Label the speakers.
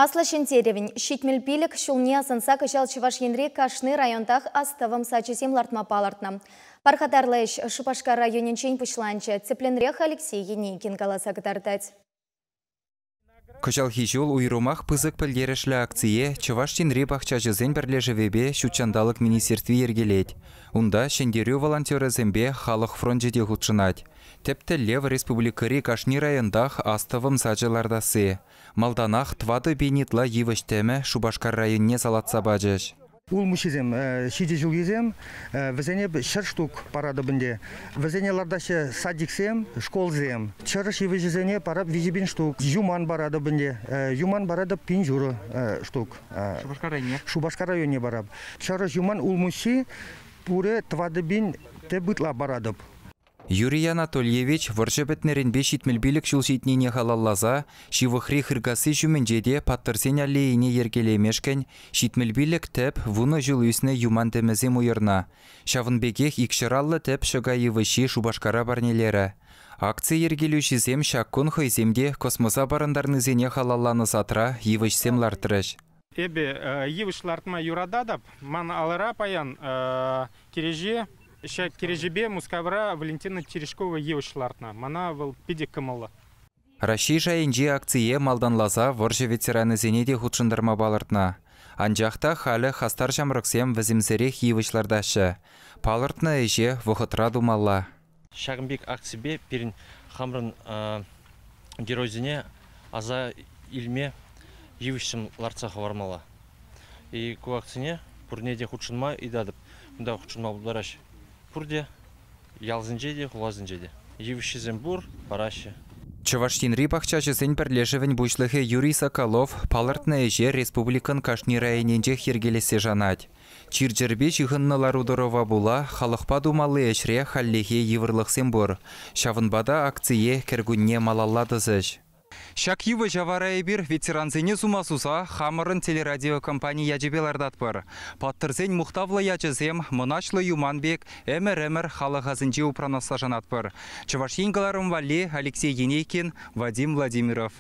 Speaker 1: Аслӑ Ҫӗнтерӗвӗн 75 ҫулне асӑнса кӑҫал Чӑваш Енри кашни районтах астӑвӑм сачӗсем лартма палӑртнӑ. Пархатарлӑ ӗҫ Шупашкар районӗнчен пуҫланчӗ. Тӗплӗнрех Алексей Енейкин каласа кӑтартать.
Speaker 2: Кӑҫалхи ҫул уйрӑмах пысӑк пӗлтерӗшлӗ акцие Чӑваш Енри пахчаҫӑсен пӗрлешӗвӗпе Ҫут ҫанталӑк министерстви йӗркелет. Унта Ҫӗнтерӳ волонтерӗсемпе Халӑх фрончӗ те хутшӑнать. Тӗп тӗллев республикӑри кашни районтах астӑвӑм сачӗ лартасси. Малтанах 4000 ытла йывӑҫ тӗмӗ Шупашкар районне салатса пачӗҫ.
Speaker 3: Улмуҫҫисем ҫичӗ ҫулхисем, вӗсене 100 штук паратӑп ӗнтӗ. Вӗсене лартаҫҫӗ садиксем, школсем. Чӑрӑш йывӑҫӗсене парап 3000 штук. Юман паратӑп ӗнтӗ. Юман паратӑп 1500 штук.
Speaker 2: Шупашкар районне?
Speaker 3: Шупашкар районне парап. Чӑрӑш, юман, улмуҫҫи пурӗ 4000 тӗп ытла паратӑп.
Speaker 2: Юрий Анатольевич вӑрҫӑ пӗтнӗренпе 75 ҫул ҫитнине халалласа ҫывӑхри Хыркасси ҫумӗнче те Паттӑрсен аллейине йӗркелемешкӗн 75 тӗп вунӑ ҫул ӳснӗ юман тӗмӗсем уйӑрнӑ. Ҫавӑн пекех 250 тӗп ҫӑка йывӑҫҫи Шупашкара парнелерӗ. Акци йӗркелӳҫисем ҫак кун хӑйсем те космоса парӑнтарнисене халалланӑ садра йывӑҫсем лартрӗҫ.
Speaker 4: Эпӗ йывӑҫ лартма юрататӑп. Ман алӑра паян кӗреҫе. Ҫак кӗреҫепе Мускавра Валентина Терешкова йывӑҫ лартнӑ. Мана вӑл питӗ кӑмӑллӑ.
Speaker 2: Раҫҫей шайӗнчи акцие малтанласа вӑрҫӑ ветеранӗсене те хутшӑнтарма палӑртнӑ. Анчах та халӗ хастар ҫамрӑксем вӗсемсӗрех йывӑҫ лартаҫҫӗ. Палӑртнӑ ӗҫе вӑхӑтра тумалла.
Speaker 5: Ҫакӑн пек акципе пирӗн хамӑрӑн геройсене аса илме йывӑҫсем лартса хӑвармалла. И ку акцине пурне те хутшӑнма ыйтатӑп. Кунта хутшӑнма пултараҫҫӗ пурте, ялсенче те, хуласенче те. Йывӑҫҫисем пур, параҫҫӗ.
Speaker 2: Чӑваш Енри пахчаҫӑсен пӗрлешӗвӗн пуҫлӑхӗ Юрий Соколов палӑртнӑ ӗҫе республикӑн кашни районӗнчех йӗркелессе шанать. Чир-чӗрпе ҫыхӑннӑ лару-тӑрӑва пула халӑхпа тумалли ӗҫре хальлӗхе йывӑрлӑхсем пур. Ҫавӑнпа та акцие кӗркунне малалла тӑсӗҫ. Ҫак йывӑҫа вара эпир ветерансене сума суса хамӑрӑн телерадиокомпани ячӗпе лартатпӑр. Паттӑрсен мухтавлӑ ячӗсем мӑнаҫлӑ юман пек ӗмӗр-ӗмӗр халӑх асӗнче упранасса шанатпӑр. Чӑваш Ен кӑларӑм валли Алексей Енейкин, Вадим Владимиров.